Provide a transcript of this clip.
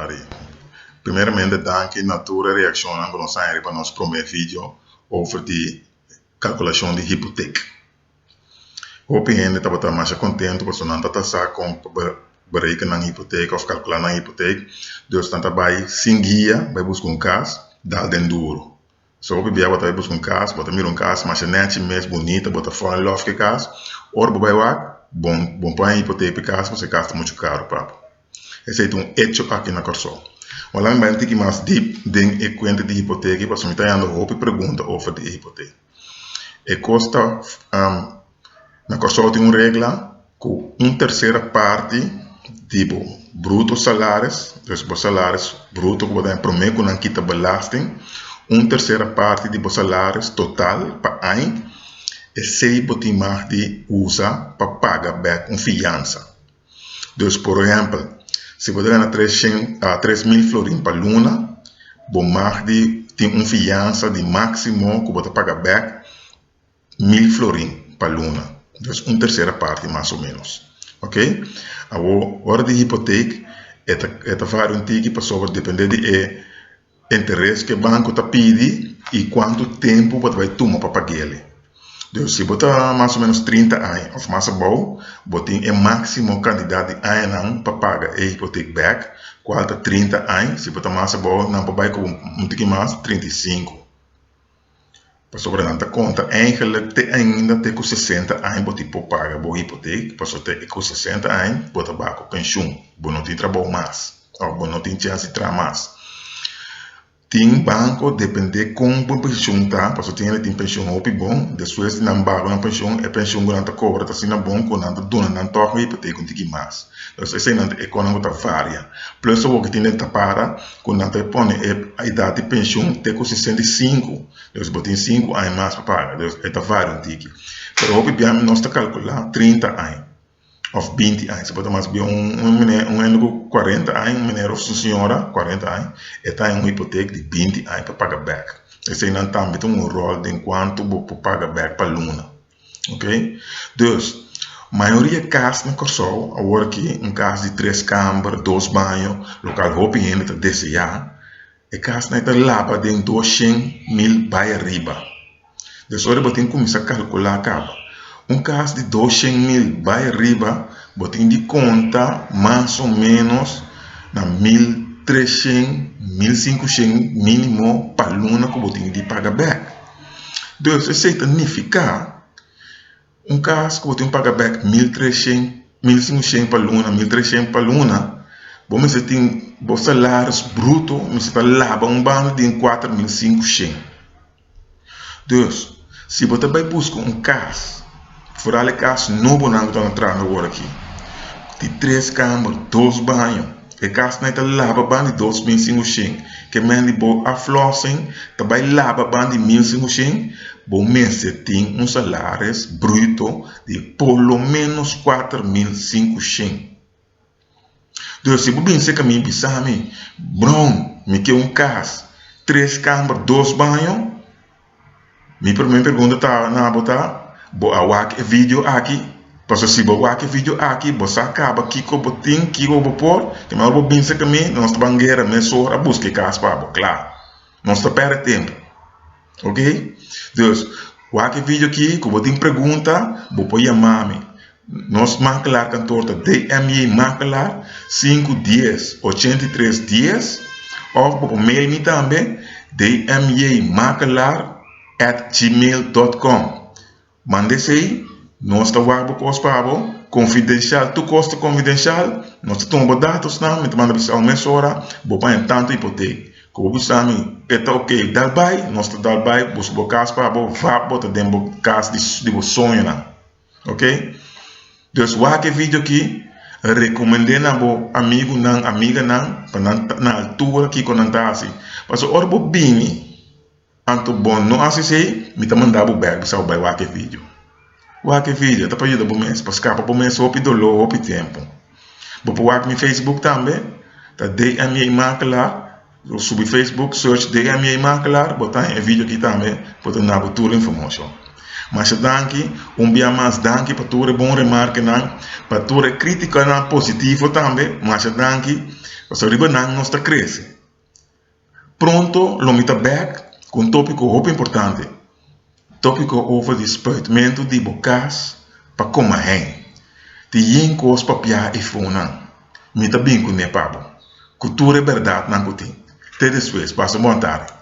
Ari. Primeramente danki na tur e reakshonnan ku nos haña riba nos promé video over di kalkulashon di hipotek. Hopi hende tabata masha kontentu pasobra nan tabata sa kon pa bereken nan hipotek òf kalkulá nan hipotek, dus nan ta bai sin guia bai buska un kas dal den duru. So hopi bia bo ta bai buska un kas, bo ta mira un kas masha nechi mes, bunita, bo ta fall in love ku e kas, ora bo bai wak bon bon por haña hipotek pa e kas pasobra e kas ta muchu karu pa bo. Esei ta un echo aki na Kòrsou. Wèl ami bai un tiki mas dip den e kuenta di hipoteki pasobra mi ta hañando hopi pregunta over di e hipotek. E kos ta na Kòrsou tin un regla ku un tersera parti di bo bruto salaris, dus bo salaris bruto ku bo ta haña promé ku nan kita belasting, un tersera parti di bo salaris total pa aña esei bo tin mag di usa pa paga bèk un fiansa. Dus por ehèmpel, si bo ta gana treshen 3000 florin pa luna, bo mag di tin un fiansa di máksimo ku bo ta paga bèk 1000 florin pa luna. Dus un tersera parti mas o ménos. Oké? Awor, ora di hipotek e ta e ta varia un tiki pasobra dependé di e interes ku e banko ta pidi i kuantu tempu bo ta bai tuma pa pag'el. Dus si bo ta mas o ménos 30 aña òf mas abou, bo tin e máksimo kantidat di añanan pa paga e hipotek bèk, kual ta 30 aña. Si bo ta mas abou, nan por bai ku un tiki mas, 35. Pasobra nan ta konta eigenlik te ainda te ku 60 aña bo tin por paga bo hipotek, pasobra te ku 60 aña bo ta bai ku penshun, bo no tin trabou mas òf bo no tin chèns di traha mas. Tin banko dependé kon bo penshun ta, pasobra tin hende tin penshun hopi bon, despues di nan baha ku nan penshun, e penshun ku nan ta kobra ta asina bon ku nan ta duna nan tòg un hipotek un tiki mas. Entonces eseinan ta e konan ku ta varia. Plus awor ku tin den ta para ku nan ta pone e edat di penshun te ku 65, dus bo tin sinku aña mas pa paga, dus e ta varia un tiki. Pero hopi bia nos ta kalkulá 30 aña òf 20 aña, si bo ta mas bien un meneer un hende ku 40 aña, un meneer òf un señora 40 aña, e ta haña un hipotek di 20 aña pa paga bèk. Eseinan tambe ta un ròl den kuantu bo por paga bèk pa luna. Ok, dus mayoria kas na Kòrsou awor aki un kas di tres kamber, dos baño, lokal hopi hende ta deseá, e kasnan ei ta laba den 200.000 bai ariba. Dus ora bo tin kuminsá kalkulá kaba, un kas di 200.000 bai ariba bo tin di konta mas o ménos na 1300, 1500 mínimo pa luna ku bo tin di paga bèk. Dus esei ta nifiká un kas ku bo tin paga bèk 1300, 1500 pa luna, 1300 pa luna, bo mester tin bo salaris bruto mester ta laba un banda di 4500. Dus, si bo ta bai buska un kas, foral e kas nobonan ku ta na trahando awor aki, di tres kamber, dos baño, e kasnan ei ta laba banda di 2500, ke men di bo aflossing ta bai laba banda di 1500, bo mester tin un salaris bruto di por lo ménos 4500. Dus si bo bin serka mi bisa mi, Brown, mi ke un kas, tres kamber, dos baño, mi promé pregunta ta na bo ta, bo a wak e video aki? Pasobra si bo wak e video aki, bo sa kaba kiko bo tin, kiko bo por, te mehor bo bin serka mi, nos ta ban guera mesora buska e kas pa bo, kla. Nos ta pèrdè tempu. Ok? Dus, wak e video aki, ku bo tin pregunta, bo por yama mi. Nos makelaar kantoor ta DMJ Makelaar, 5 10 83 10, òf bo por mail mi tambe, dmjmakelaar@gmail.com. Manda esei, nos ta wak bo kos pa bo, konfidenshal, tur kos ta konfidenshal, nos ta tuma bo datosnan, mi ta manda bisa bo mesora, bo por haña tantu hipotek. Ku bo bisa mi e ta ok, dal bai, nos ta dal bai, buska bo kas pa bo, vap bo ta den bo kas di bo soñonan. Ok, dus wak e video aki, rekomend'é na bo amigunan, amiganan, pa nan ta na altura kiko nan ta hasi. Pasobra ora bo bini, anto bo no hasi esei, mi ta manda bo bèk bisa bo bai wak e video. Wak e video ta pa yuda bo mes, pa skapa bo mes hopi doló, hopi tempu. Bo por wak mi Facebook tambe, ta DMJ Makelaar. Bo subi Facebook, search DMJ Makelaar, bo ta haña e video aki tambe, bo ta na bo tur informashon. Masha danki, un bia mas danki pa tur e bon remarkenan, pa tur e krítikanan positivo tambe, masha danki, pasobra riba nan nos ta krese. Pronto lo mi ta bèk ku un tópiko hopi importante, tópiko over di spuitmentu di bo kas pa koma hein. Tin yen kos papiá i fonan. Mi ta bin kuné pa bo, ku tur e bèrdatnan ku tin. Te despues, pasa un bon tardi.